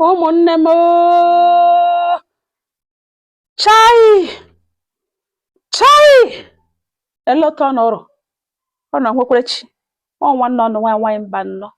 Ụmụnne m ooo! Chai chai, elota ọnụrụ ọ nọ nwekwerechi ọ nwanne ọnụ nwaanyị nwaanyị mba nnọọ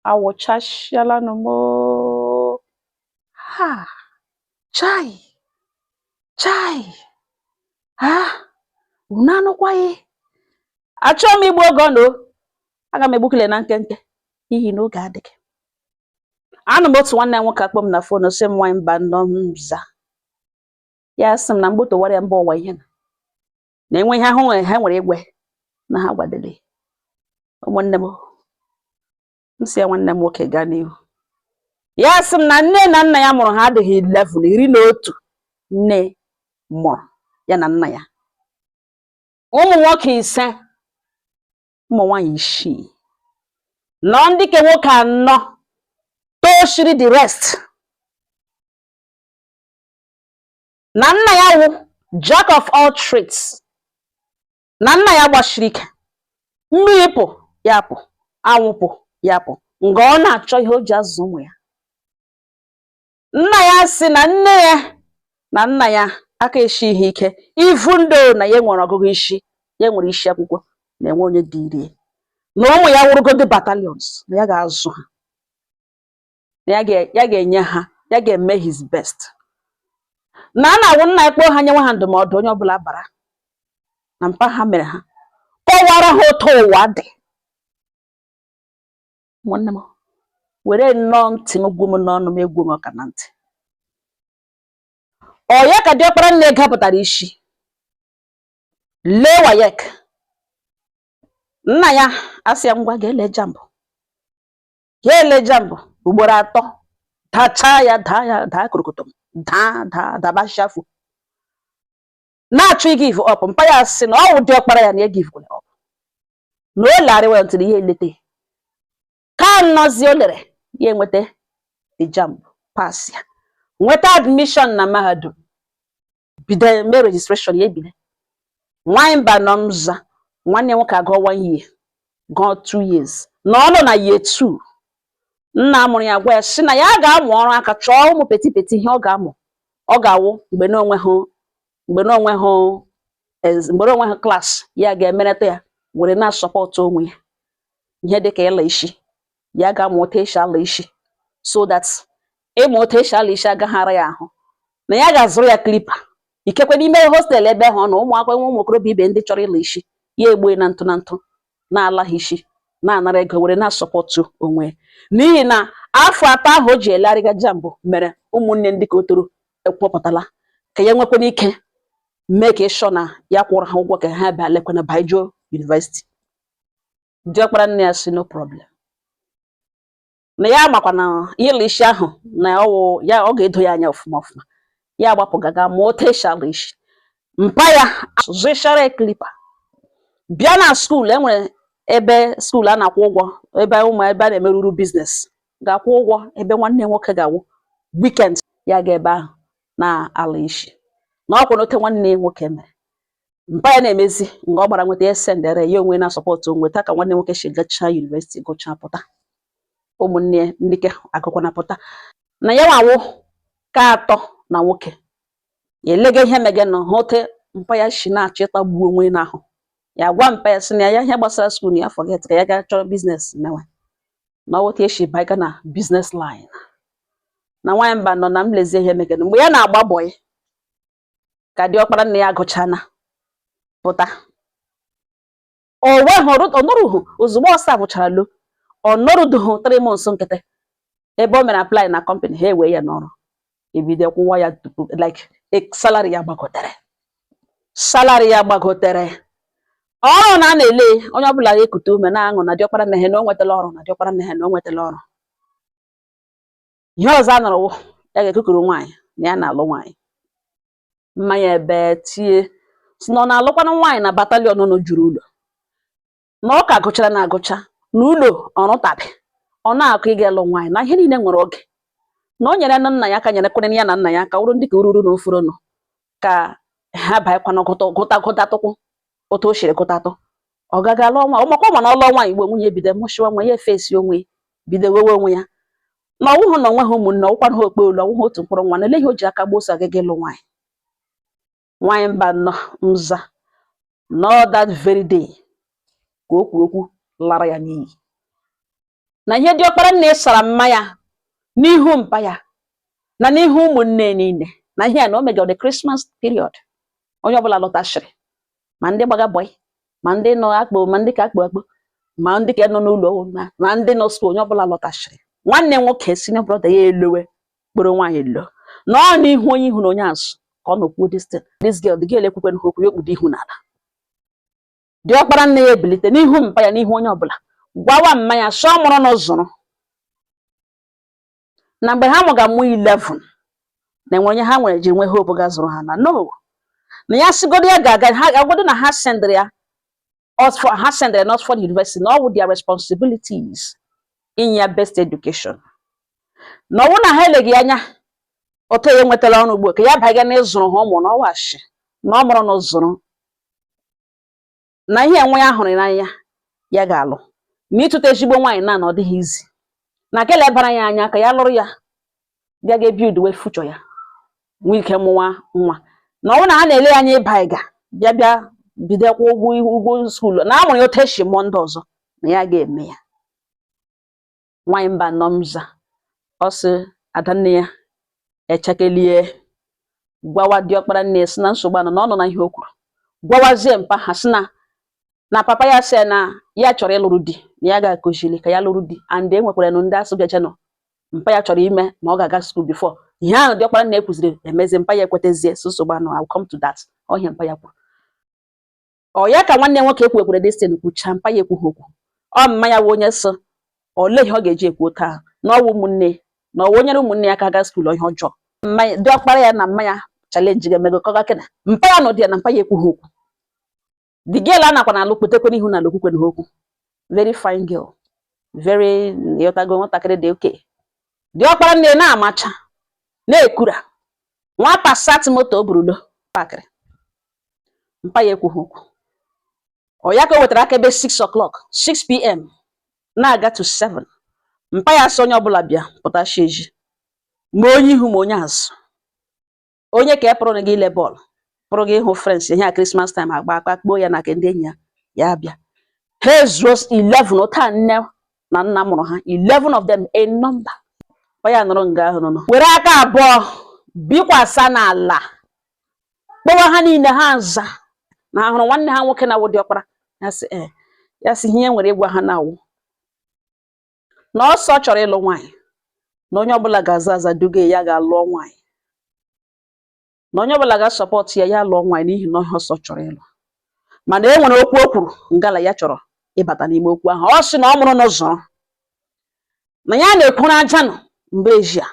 awụchasịalanụ m ooo! Ha, chai chai, ha, unu anụkwaghị? Achọghị m igbu oge ọ nọ, aga m egbukele na nkenke n'ihi na oge adịghị. Anụ m otu nwanne m nwoke akpọ m na phone, sị m, "Nwaanyị mba nnọọ." M za ya, sị m na mgbotowara ya mba ụwa ihe na na-enwe ihe ahụ nwere ha nwere igwe na ha gwadele ụmụnne m. M sị ya, "Nwanne m nwoke, gaa n'ihu." Ya sị m na nne na nna ya mụrụ ha adịghị 11, 11. Nne mụrụ ya na nna ya ụmụ nwoke 5, ụmụ nwaanyị 6, nọ ndị ke nwoke anọ toshiri the rest, na nna ya wụ jack of all trades, na nna ya gbashiri ike, mmiri pụ ya pụ, anwụ pụ ya pụ, nga ọ na-achọ ihe o ji azụ ụmụ ya. Nna ya sị na nne ya na nna ya aka eshi ihe ike, even though na ya nwere ọgụgụ isi, ya nwere isi akwụkwọ, na-enwe onye dị iri na ụmụ ya wụrụgodi battalions, na ya ga-azụ ha, na ya ga-enye ha, ya ga-eme his best, na a na-awụ nna ekpo ha nyewe ha ndụmọdụ onye ọbụla bara na mpa ha mere ha kọwara ha otu ụwa dị. Nwanne m, were nnọọ ntị m gwu m n'ọnụ m, egwu m ọka na ntị. Ọ ya ka diọkpara nne gapụtara isi lee WAEC. Nna ya asị ya, "Ngwa, ga-ele JAMB." Ya ele JAMB ugboro 3, dachaa ya, daa ya, daa korokotom, daa daa dabashafu, na-achọ give up. Mpa ya sị na ọ wụ diọkpara ya na ya give up, na o larịwa ntịrị ya elete ka nnọzi o lere ya, enweta the JAMB, pass ya, nweta admission na mahadum, bido mee registration ya, ebido. Nwanyị mba nọ mza, nwanne nwoke agụọ one year, gụọ 2 years, na ọ nọ na year 2. Nna mụrụ ya gwa ya sị na ya ga-amụ ọrụ aka, chọọ ụmụ petty petty ihe ọ ga-amụ, ọ ga-awụ mgbe na onwe hụ mgbe na onwe hụ class, ya ga-emereta ya were na-asupport onwe ya, ihe dịka ịla isi. Ya ga-amụ otu esi ala isi, so that ịmụ otu esi ala isi agaghị ara ya ahụ, na ya ga-azụrụ ya clipper. Ikekwe n'ime hostel ebe ahụ ọ nọ, ụmụ akwụkwọ, ụmụ okorobịa ibe ndị chọrọ ịla isi, ya egbue na ntụ na ntụ na-ala ha isi, na-anara ego were na-asupport onwe ya, n'ihi na afọ 3 ahụ o ji elegharịga JAMB mere ụmụnne ndị ka o toro ekwupụtala ka ya nwekwana ike mee ka ịshọ na ya kwụrụ ha ụgwọ ka ha bịa lekwana Baijo University. Diọkpara nne ya si no problem, na ya makwa na ịla isi ahụ na ọwụ ya, ọ ga-edo ya anya ọfụma ọfụma. Ya agbapụ gaga mụọ otu esi ala isi. Mpa ya zụchara clipper, bịa na school. Enwere ebe school a na-akwụ ụgwọ, ebe ụmụ ebe a na-emeruru business ga-akwụ ụgwọ, ebe nwanne nwoke ga-awụ weekend ya ga ebe ahụ na-ala isi, na ọkwa n'ote nwanne ya nwoke mere. Mpa ya na-emezi nga ọ gbara nweta ya, sendere ya onwe na support onwe ta ka nwanne nwoke si gachaa university, gụchaa pụta, ụmụnne ya ndị ke agụkwana pụta, na ya nwawo ka atọ na nwoke. Ya elega ihe mege na hụ ote mpa ya si na-achọ ịtagbu onwe n'ahụ. Ya gwa mpa ya sị na ya ihe gbasara school na ya forget, ka ya gaa chọrọ business mewe, na otu esi baiga na business line. Na nwaanyị mba nọ na m lezie ihe mege mgbe ya na-agba boy ka diọkpara nne ya gụchana pụta, o wehụrụ ọnọrụhụ ozugbo ọ sabụchara lo, ọ nọrụduhụ 3 months nkịtị ebe o mere apply na company ha, ewee ya n'ọrụ, ebido kwụwa ya tupu like salary ya gbagotere, salary ya gbagotere. Ọrụ na a na-ele onye ọbụla ya ekute ume na-aṅụ na diọkpara nne ha na o nwetala ọrụ, na diọkpara nne ha na o nwetala ọrụ. Ihe ọzọ a nọrọ wụ ya ga-ekukuru nwaanyị na ya na-alụ nwaanyị. Mmanya ebe tie si na ọ na-alụkwanụ nwaanyị na battalion nọ juru ụlọ, na ọ ka gụchara na agụcha na ụlọ ọrụtabe, ọ na-akụ ịga ịlụ nwaanyị, na ihe niile nwere oge, na o nyere na nna ya aka, nyerekwere ya na nna ya aka wụrụ ndị ka ururu na ofuru nọ ka ha banyekwana gụta gụta gụtatụkwụ otu o siri gụtatụ, ọ gaga lụọ nwa ọmakwa. Ma na ọ lụọ nwaanyị, igbo nwunye bido mụshiwa nwa ya, efesi onwe, bido wewe onwe ya. Na ọwụhụ na onweghị ụmụnne, ọwụkwana ha okpe olu, ọwụhụ otu mkpụrụ nwa na eleghị o ji aka gbosa gị gị lụ nwaanyị. Nwaanyị mba nọ nza nọ. That very day ka o kwuru okwu lara ya n'iyi na ihe diọkpara nna sara mma ya n'ihu mpa ya na n'ihu ụmụnne niile, na ihe a na o megara the Christmas period, onye ọbụla lọtachiri, ma ndị gbaga boy, ma ndị nọ akpụ, ma ndị ka akpụ akpụ, ma ndị ka nọ n'ụlọ, ma ndị nọ school, onye ọbụla lọtachiri. Nwanne nwoke, senior brother ya, elowe kpọrọ nwaanyị lo nọ n'ihu onye ihu na onye azụ ka ọ nọ kwuo this thing. This girl, the girl ekwukwe okwu ya, okpudo ihu n'ala. Diọkpara nne ya ebilite n'ihu mpa ya, n'ihu onye ọbụla, gwawa mma ya sọ mụrụ na zụrụ na mgbe ha mụga mụ 11 na enwe onye ha nwere ji nwe hope ga zụrụ ha, na no, na ya sigodo ya ga-aga ha agodo na ha sendịrị ya Oxford, ha sendịrị na Oxford University, na ọ wụ their responsibilities inye ya best education, na ọwụ na ha eleghị anya otu ya enwetala ọrụ ugbu a ka ya baga na ịzụrụ ha ụmụ, na ọwashi na ọ mụrụ na zụrụ na ihe enwe ya hụrụ n'anya ya ga-alụ, na ịtụta ezigbo nwaanyị na ọ dịghị izi, na ka lebara ya anya ka ya lụrụ ya bịa ga build wee future ya, nwee ike mụwa nwa, na ọ bụrụ na ha na-ele ya anya ịba ịga bịa bịa bidokwa ụgwọ school na amụrụ ya otu esi mụọ ndị ọzọ, na ya ga-eme ya. Nwaanyị mba nọ mza, ọ sị adanne ya echekelie gwawa diọkpara nne ya, sị na nsogbu anọ na ọ nọ na ihe o kwuru, gwawazie mpa ha, sị na papa ya sị na ya chọrọ ịlụrụ di, na ya ga-akụzili ka ya lụrụ di, and e nwekwara nụ ndị asụ bịacha nọ mpa ya chọrọ ime na ọ ga-aga school before ihe ahụ. Diọkpara nne kwuziri emezie, mpa ya ekwetezie, so nsogbu anọ. I'll come to that. Ọhịa mpa ya kwuru, ọ ya ka nwanne nwoke ekwu ekwere destin kwuchaa, mpa ya ekwughị okwu. Ọ mma ya wụ onye sị olee ihe ọ ga-eji ekwu taa na ọwụ ụmụnne na ọwụ onyere ụmụnne ya ka aga school, ihe ọjọọ mmanya diọkpara ya na mmanya challenge ga-emego kọga kena mpa ya nọ dị ya na mpa ya ekwughị okwu. The girl a nakwa na alụ kputekwe n'ihu na ala okwukwe na okwu, very fine girl, very ịghọtago, nwatakịrị dị oke. Diọkpara nne na-amacha na-ekura nwa Passat moto o burulo pakịrị, mpa ya ekwughị okwu. Ọ ya ka o wetara aka ebe 6 o'clock, 6 p.m. na-aga to 7, mpa ya sị onye ọbụla bịa pụta eji, ma onye ihu ma onye azụ, onye ka e pụrụ gị ile bọọlụ, pụrụ gị ịhụ friends ihe a Christmas time, agba akpa kpoo ya na nke ndị enyi ya, ya bịa. Ha ezuo 11 ụta nne na nna mụrụ ha, 11 of them a number. Mpa ya nọrọ nga ahụ nọ were aka abụọ bikwasa n'ala kpọwa ha niile. Ha aza na ha hụrụ nwanne ha nwoke na-awụ diọkpara ya, sị ee. Ya sị ihe nwere ịgwa ha na-awụ na ọsọ chọrọ ịlụ nwaanyị, na onye ọbụla ga-aza aza duga ya ga-alụọ nwaanyị, na onye ọbụla ga-asupport ya, ya lụọ nwaanyị, n'ihi na ọhịa ọsọ chọrọ ịlụ. Mana e nwere okwu o kwuru ngala ya chọrọ ịbata n'ime okwu ahụ. Ọ sị na ọ mụrụ na zụrụ na ya na-ekwuru aja nọ mgbe ezi a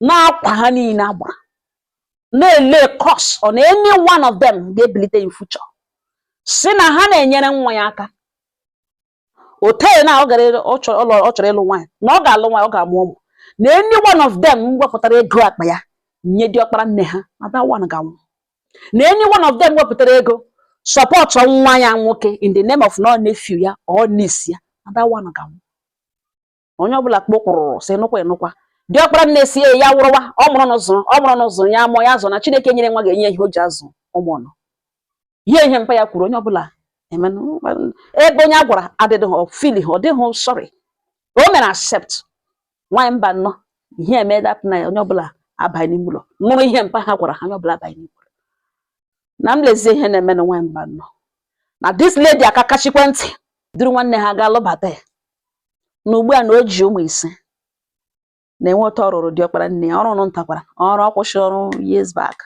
na-akwa ha niile agbara na-ele curse on any one of them ga-ebilite in future, si na ha na-enyere nwa ya aka o tee na ọ gara ọ chọrọ ịlụ nwaanyị, na ọ ga-alụ nwaanyị, ọ ga-amụ ụmụ, na any one of them wepụtara ego akpa ya nye diọkpara nne ha, na that one ga-anwụ, na any one of them wepụtara ego support nwa ya nwoke in the name of no nephew ya or niece ya, na that one ga-anwụ. Onye ọbụla kpọkwụrụ sị nụkwa ịnụkwa. Diọkpara nne si ya wụrụwa ọ mụrụ na zụrụ, ọ mụrụ na zụrụ ya, mụọ ya zụ, na Chineke nyere nwa ga-enye ihe o ji azụ ụmụ ọnụ ihe mpa ya kwuru. Onye ọbụla emenụ ebe onye a gwara adịghị ọ feel ọ dịghị sorry, o mere accept. Nwaanyị mba nnọọ, ihe eme that night, onye ọbụla abaghị n'ime ụlọ nụrụ ihe mpa ha gwara ha. Onye ọbụla abaghị n'ime ụlọ na m lezie ihe na-eme na nwaanyị mba nnọọ na this lady aka kachikwe ntị duru nwanne ha gaa lụbata ya, na ugbu a na o ji ụmụ 5 na-enwe ụtọ. Ọ rụrụ diọkpara nne ya ọrụ nụ ntakwara ọrụ, ọ kwụsị ọrụ years back,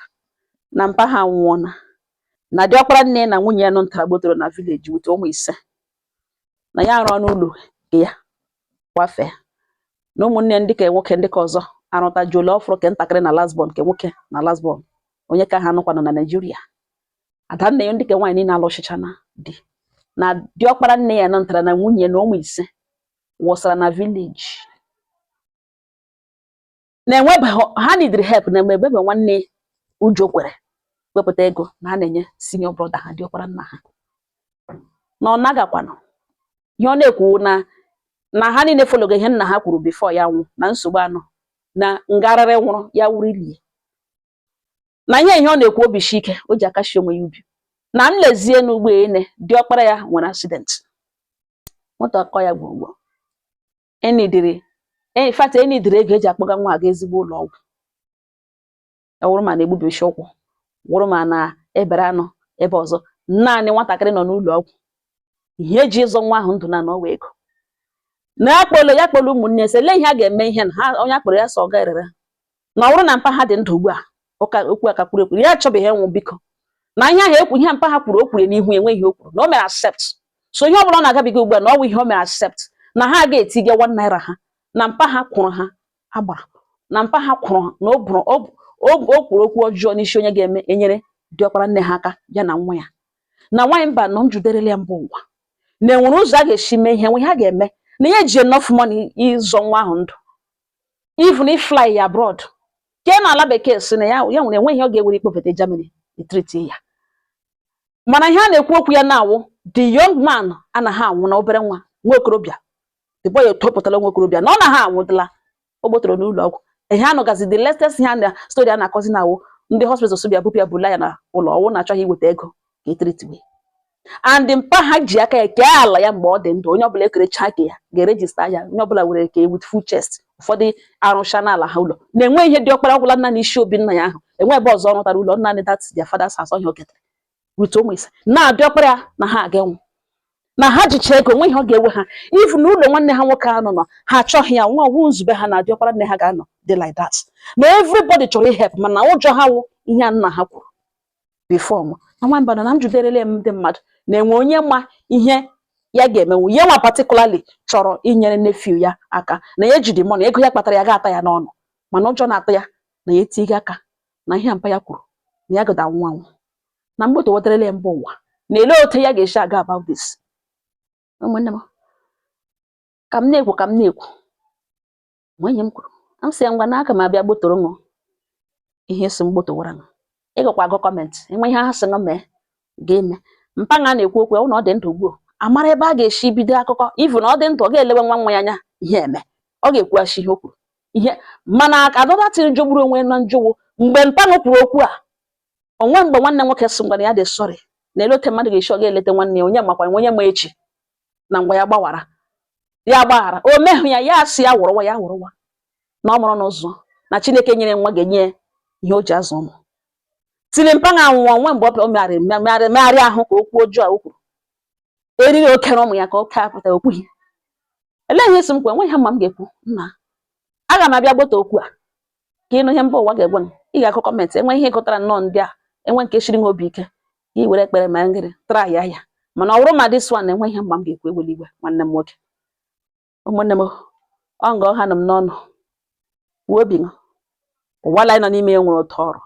na mpa ha nwụọna, na diọkpara nne na nwunye ya nụ ntara gbotoro na village wute ụmụ 5, na ya arụọ n'ụlọ nke ya kwafee, na ụmụnne ndị ka nwoke ndị ka ọzọ arụtajuola ọfụrụ ke ntakịrị na last born, nke nwoke na last born, onye ka ha nụkwanụ na Naịjirịa. Adanne ya ndị ka nwaanyị niile alụchichana di, na diọkpara nne ya nọ ntara na nwunye na ụmụ 5 wụsara na village, na-enwebeghị ha nidiri help, na mgbe ebebe nwanne Ujo kwere wepụta ego na ha na-enye senior brother ha, diọkpara nna ha, na ọ nagakwanụ ihe ọ na-ekwu na Na ha niile followgo ihe nna ha kwuru before ya nwụ, na nsogbu anọ na ngarịrị nwụrụ ya wuru ilie na ihe ọ na-ekwu. Obi shi ike, o ji akashi onwe ya ubi na nlezie n'ugbo ene. Diọkpara ya nwere accident moto, akọ ya gburugburu. Enidiri, in fact, enidiri ego eji akpọga nwa aga ezigbo ụlọ ọgwụ. Ọ wụrụ ma na-egbubisi ụkwụ, wụrụ ma na ebere anụ ebe ọzọ, naanị nwatakịrị nọ n'ụlọ ọgwụ, ihe eji ịzọ nwa ahụ ndụ na n'ọwa ego na ya kpọlụ ya kpọlụ ụmụnne sị lee ihe a ga-eme. Ihe na ha onye akpọrọ ya sọ ọ ga-erere na ọ bụrụ na mpa ha dị ndụ ugbu a, ụka okwu aka kwuru ekwu ya achọbeghị ịnwụ. Biko, na ihe ahụ ekwu, ihe mpa ha kwuru, o kwuru n'ihu ya, enweghị ihe o kwuru na o mere accept. So ihe ọ bụla ọ na-agabiga ugbu a, na ọ bụ ihe o mere accept, na ha ga-etige ₦1 ha na mpa ha kwụrụ, ha agbara na mpa ha kwụrụ na o bụrụ o kwuru okwu ọjọọ n'isi onye ga-eme enyere diọkpara nne ha aka ya na nwa ya na nwaanyị mba nọ njuderele ya. Mba ụwa na enwere ụzọ a ga-esi mee ihe nwe ha ga-eme na ya ji enough money ịzọ nwa ahụ ndụ, even if fly ya abroad ke na ala bekee, si na ya ya nwere enweghị ọ ga-ewere ikpofete Germany etreat ya. Mana ihe a na-ekwu okwu ya na-awụ the young man anaghị anwụ na obere nwa nwa okorobịa, the boy etopụtala nwa okorobịa na ọ naghị anwụdịla. O gbotoro n'ụlọ ọgwụ. Ihe anụgazi, the latest ihe a na story a na-akọzi na awụ ndị hospital so bịa bupụ ya, bula ya na ụlọ ọwụ na achọghị iweta ego ka etreatiwe. And mpa ha ji aka ya kee ala ya mgbe ọ dị ndụ. Onye ọbụla ekerecha aka ya ga-eregister ya, onye ọbụla were ke with full chest. Ụfọdụ arụcha n'ala ha ụlọ na-enwe ihe dị ọkpara ọgwụla nna n'isi obi nna ya ahụ enwe ebe ọzọ ọ rụtara ụlọ naanị that their father's house ọhịa o ketara with ụmụ 5 na-adị ọkpara ya na ha aga enwụ na ha jicha ego nwe ihe ọ ga-ewe ha. If na ụlọ nwanne ha nwoke anọ nọ, ha achọghị ya nwa ọwụ nzube ha na diọkpara nne ha ga-anọ dị like that, na everybody chọrọ ihelp, mana ụjọ ha wụ ihe a nna ha kwuru before m na nwamba na m juderele m ndị mmadụ na-enwe onye ma ihe ya ga-emenwu ya nwa particularly chọrọ inyere nephew ya aka na ya ejidi money ego ya kpatara ya ga-ata ya n'ọnụ, mana ụjọ na-atụ ya na ya etighị aka na ihe mpa ya kwuru na ya gada anwụ anwụ na mgboto wetarala ya mba ụwa na ele otu ya ga-esi aga about this. Ụmụnne m, ka m na-ekwu, ka m na-ekwu nwunye m kwuru, m sị ya ngwa na aka m abịa gbotoro ṅụ ihe si m gbotowara ṅụ. Ịgakwa agụ comment enwe ihe ha sị ṅụ mee ga-eme. Mpaṅa na-ekwu okwu ọ na ọ dị ndụ ugbu a, amara ebe a ga-esi bido akụkọ. Ivu na ọ dị ndụ, ọ ga-elewe nwa nwa ya anya ihe eme, ọ ga-ekwughachi ihe o kwuru ihe. Mana another thing jọgburu onwe na njọwo, mgbe mpaṅụ kwuru okwu a onwe, mgbe nwanne nwoke sị ngwa na ya dị sorry na ele otu mmadụ ga-esi ọ ga-eleta nwanne ya, onye makwa onye ma echi na ngwa ya gbawara ya gbaghara o mehụ ya, ya asị ya wụrụwa ya wụrụwa na ọ mụrụ n'ụzọ na Chineke nyere nwa ga-enye ya ihe o ji azụ ụmụ tiri mpaṅa anwụọ nwe mgbe ọ megharị megharị megharị ahụ ka okwu ọjọọ a o kwuru eriri okere ụmụ ya ka oke apụta okwughị. Elee ihe si m kwuo? Enweghị ihe mma m ga-ekwu. Nna, aga m abịa gbote okwu a ka ịnụ ihe mba ụwa ga-egwe m. Ị ga-akụ comment enwe ihe gụtara nnọọ ndị a enwe nke shiri ha obi ike ka ị were ekpere ma ngịrị try ya ya. Mana ọ bụrụ ma this one, enwe ihe mgba m ga-ekwu. Eweli igwe nwanne m nwoke, ụmụnne m, ọ nga ọha nọ m n'ọnụ wuo obi ṅụ. Ụwa la anyị nọ n'ime ya nwere otu ọrụ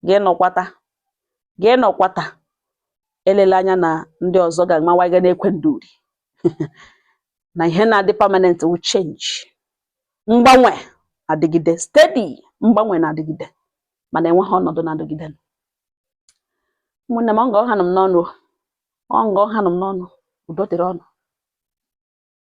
gị nọkwata, gị nọkwata elela anya na ndị ọzọ ga-amawa gị na-ekwe nduri na ihe na-adị permanent will change. Mgbanwe adịgide steady, mgbanwe na-adịgide, mana enweghị ọnọdụ na-adịgide. Ụmụnne m, ọ nga ọha nọ m n'ọnụ, ọ nga ọha nọ m n'ọnụ. Udo dịrị ọnụ.